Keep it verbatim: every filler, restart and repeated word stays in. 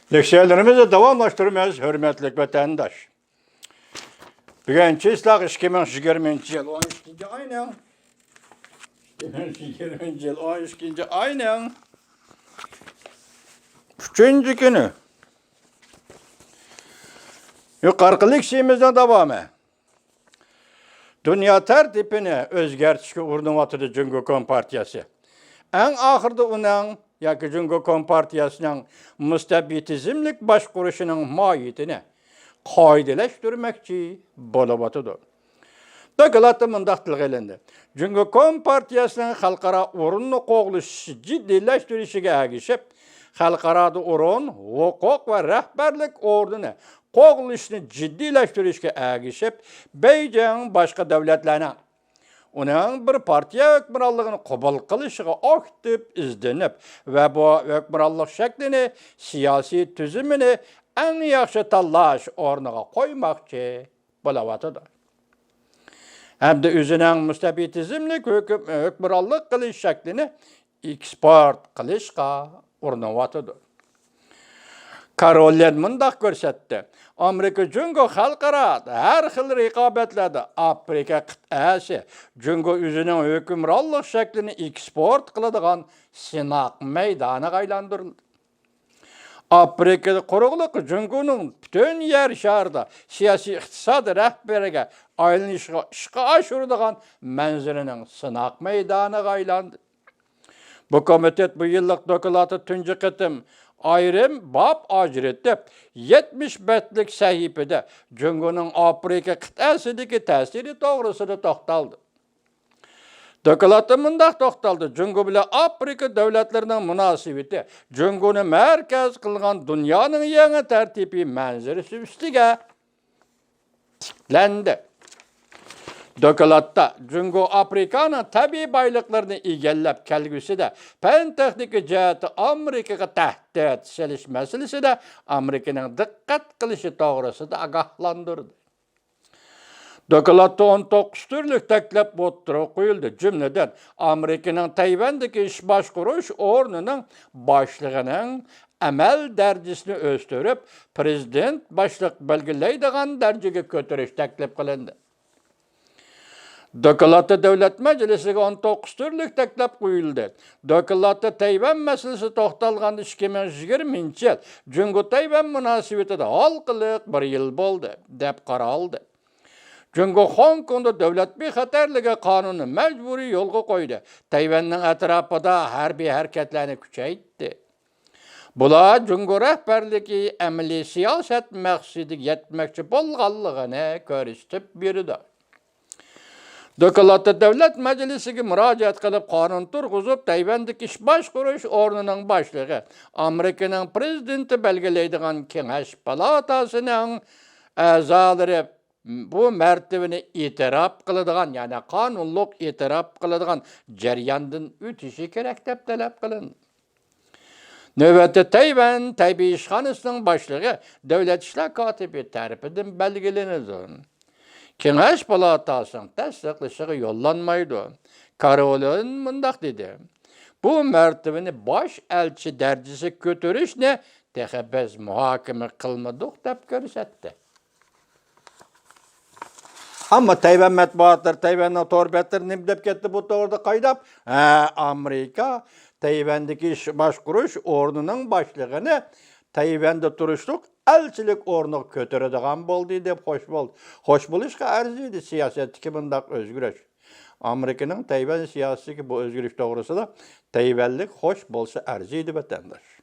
لېكسىيەلىرىمىزنى داۋاملاشتۇرىمىز، ھۆرمەتلىك ۋەتەنداش. بۈگۈن چىسلاق ئىككى مىڭ يىگىرمىنچى يىل ئون ئىككىنچى ئاينىڭ، ئىككى مىڭ يىگىرمىنچى يىل ئون ئىككىنچى ئاينىڭ ئۈچىنچى كۈنى. يۇقىرىقى لېكسىيىمىزنىڭ داۋامى. دۇنيا تەرتىپىنى ئۆزگەرتىشكە ئۇرۇنۇۋاتىدۇ جۇڭگو كومپارتىيەسى. ئەڭ ئاخىرىدا ئۇنىڭ ياكى جۇڭگو كومپارتىيەسىنىڭ مۇستەبىتىزملىك باشقۇرۇشىنىڭ ماھىيىتىنى قائىدىلەشتۈرمەكچى بولۇۋاتىدۇ. دوكلاتتا مۇنداق تىلغا ئېلىندى: جۇڭگو كومپارتىيەسىنىڭ خەلقئارا ئورۇننى قوغلىشىشى جىددىيلەشتۈرۈشىگە ئەگىشىپ، خەلقئارادا ئورۇن، ھوقۇق ۋە رەھبەرلىك ئورنىنى قوغلىشىشنى جىددىيلەشتۈرۈشكە ئەگىشىپ، بېيجىڭ باشقا دۆلەتلەرنىڭ ئۇنىڭ بىر پارتىيە ھۆكۈمرانلىقىنى قوبۇل قىلىشىغا ئاكتىپ ئىزدىنىپ ۋە بۇ ھۆكۈمرانلىق شەكلىنى سىياسىي تۈزۈمىنى ئەڭ ياخشى تاللاش ئورنىغا قويماقچى بولۇۋاتىدۇ. ھەمدە ئۆزىنىڭ مۇستەبىتىزملىك ھۆكۈم-، ھۆكۈمرانلىق قىلىش شەكلىنى ئېكسپورت قىلىشقا ئۇرۇنۇۋاتىدۇ. كارولىن مۇنداق كۆرسەتتى: ئامېرىكا جۇڭگو خەلقئارا ھەر خىل رىقابەتلەردە ئافرىقا قىتئەسى جۇڭگو ئۆزىنىڭ ھۆكۈمرانلىق شەكلىنى ئېكسپورت قىلىدىغان سىناق مەيدانىغا ئايلاندۇرۇلدى. ئافرىقا قۇرۇقلۇقى جۇڭگونىڭ پۈتۈن يەر شارىدا سىياسىي ئىقتىساد رەھبىرىگە ئايلىنىشىغا ئىشقا ئاشۇرىدىغان مەنزىرىنىڭ سىناق مەيدانىغا ئايلاندى. بۇ كومىتېت بۇ يىللىق دوكلاتتا تۇنجى قېتىم ئايرىم باب ئاجرىتىپ، يەتمىش بەتلىك سەھىپىدە جۇڭگونىڭ ئافرىقا قىتئەسىدىكى تەسىرى توغرىسىدا توختالدى. دوكلاتتا مۇنداق توختالدى: جۇڭگو بىلەن ئافرىقا دۆلەتلىرىنىڭ مۇناسىۋىتى جۇڭگونى مەركەز قىلغان دۇنيانىڭ يېڭى تەرتىپىي مەنزىرىسى ئۈستىگە تىكلەندى. دوكلاتتا جۇڭگو ئافرىقانىڭ تەبىئىي بايلىقلىرىنى ئىگىلەپ، كەلگۈسىدە پەن تېخنىكا جەھەتتە ئامېرىكىغا تەھدىت سېلىش مەسىلىسىدە ئامېرىكىنىڭ دىققەت قىلىشى توغرىسىدا ئاگاھلاندۇردى. دوكلاتتا ئون توققۇز تۈرلۈك تەكلىپ ئوتتۇرىغا قويۇلدى. جۈملىدىن، ئامېرىكىنىڭ تەيۋەندىكى ئىش باشقۇرۇش ئورنىنىڭ باشلىقىنىڭ ئەمەل دەرىجىسىنى ئۆستۈرۈپ، پىرېزىدېنت باشلىق بەلگىلەيدىغان دەرىجىگە كۆتۈرۈش تەكلىپ قىلىندى. دوكلاتتا دۆلەت مەجلىسىگە ئون توققۇز تۈرلۈك تەكلىپ قويۇلدى. دوكلاتتا تەيۋەن مەسىلىسى توختالغان ئىككى مىڭ يىگىرمىنچى يىل جۇڭگو تەيۋەن مۇناسىۋىتىدە ھالقىلىق بىر يىل بولدى، دەپ قارالدى. جۇڭگو خوڭكوڭدا دۆلەت بىخەتەرلىكى قانۇنىنى مەجبۇرىي يولغا قويدى. تەيۋەننىڭ ئەتراپىدا ھەربىي ھەرىكەتلەرنى كۈچەيتتى. بۇلار جۇڭگو رەھبەرلىكى ئەمەلىي سىياسەت مەقسىتىگە يەتمەكچى بولغانلىقىنى كۆرسىتىپ بېرىدۇ. دوكلاتتا دۆلەت مەجلىسىگە مۇراجىئەت قىلىپ قانۇن تۇرغۇزۇپ، تەيۋەندىكى ئىش باشقۇرۇش ئورنىنىڭ باشلىقى، ئامېرىكىنىڭ پىرېزىدېنتى بەلگىلەيدىغان كېڭەش پالاتاسىنىڭ ئەزالىرى بۇ مەرتىۋىنى ئېتىراپ قىلىدىغان، يەنى قانۇنلۇق ئېتىراپ قىلىدىغان جەرياندىن ئۆتۈشى كېرەك، دەپ تەلەپ قىلىندى. نۆۋەتتە تەيۋەن تەبىئىي ئىشخانىسىنىڭ باشلىقى دۆلەت ئىشلار كاتىپى تەرىپىدىن بەلگىلىنىدۇ. كېڭەش پالاتاسىنىڭ تەستىقلىشىغا يوللانمايدۇ. كارولىن مۇنداق دېدى: بۇ مەرتىۋىنى باش ئەلچى دەرىجىسىگە كۆتۈرۈشنى تېخى بىز مۇھاكىمە قىلمىدۇق، دەپ كۆرسەتتى. ئەمما تەيۋەن مەتبۇئاتلىرى، تەيۋەننىڭ تور بەتلىرى نېمە دەپ كەتتى بۇ توغرىدا قايداپ؟ ھە، ئامېرىكا تەيۋەندىكى ئىش باشقۇرۇش ئورنىنىڭ باشلىقىنى تەيۋەندە تۇرۇشلۇق ئەلچىلىك ئورنىغا كۆتۈرىدىغان بولدى، دەپ خوش بولدى. خوش بولۇشقا ئەرزىيدۇ سىياسەتتىكى بۇنداق ئۆزگىرىش. ئامېرىكىنىڭ تەيۋەن سىياسىتىدىكى بۇ ئۆزگىرىش توغرىسىدا تەيۋەنلىك خوش بولسا ئەرزىيدۇ، ۋەتەنداش.